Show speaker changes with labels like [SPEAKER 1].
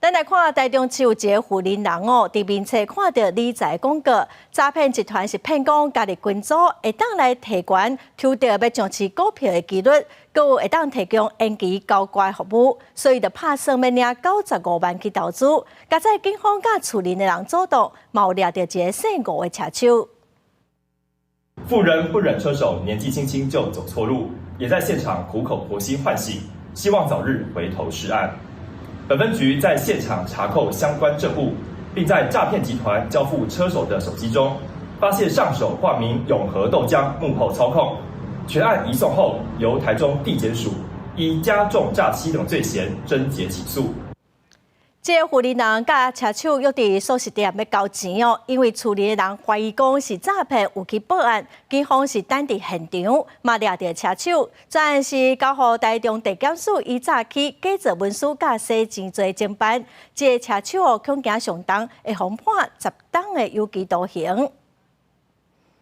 [SPEAKER 1] 咱來看台中市有一个婦人人哦，佇面冊看著理財廣告，詐騙集團是騙講加入群組會當來提懸抽著欲上市股票的機率，閣有會當提供延期交割服務，所以就拍算欲領95萬去投資。佳哉警方佮厝內的人組動，嘛有掠著一个姓吳的車手。
[SPEAKER 2] 婦人不忍車手年紀輕輕就走錯路，也在現場苦口婆心喚醒，希望早日回頭是岸。本分局在現場查扣相關證物，並在詐騙集團交付車手的手機中，發現上手掛名永和豆漿幕後操控。全案移送後，由台中地檢署依加重詐欺等罪嫌偵結起訴。
[SPEAKER 1] 這個婦人人佮車手約佇素食店欲交錢哦，因為厝裡的人懷疑講是詐騙，有去報案，警方是等佇現場，嘛掠著車手，專案是交予台中地檢署依詐欺、假造文書佮洗錢罪偵辦。這个車手哦，恐驚上重，會予判10冬的有期徒刑。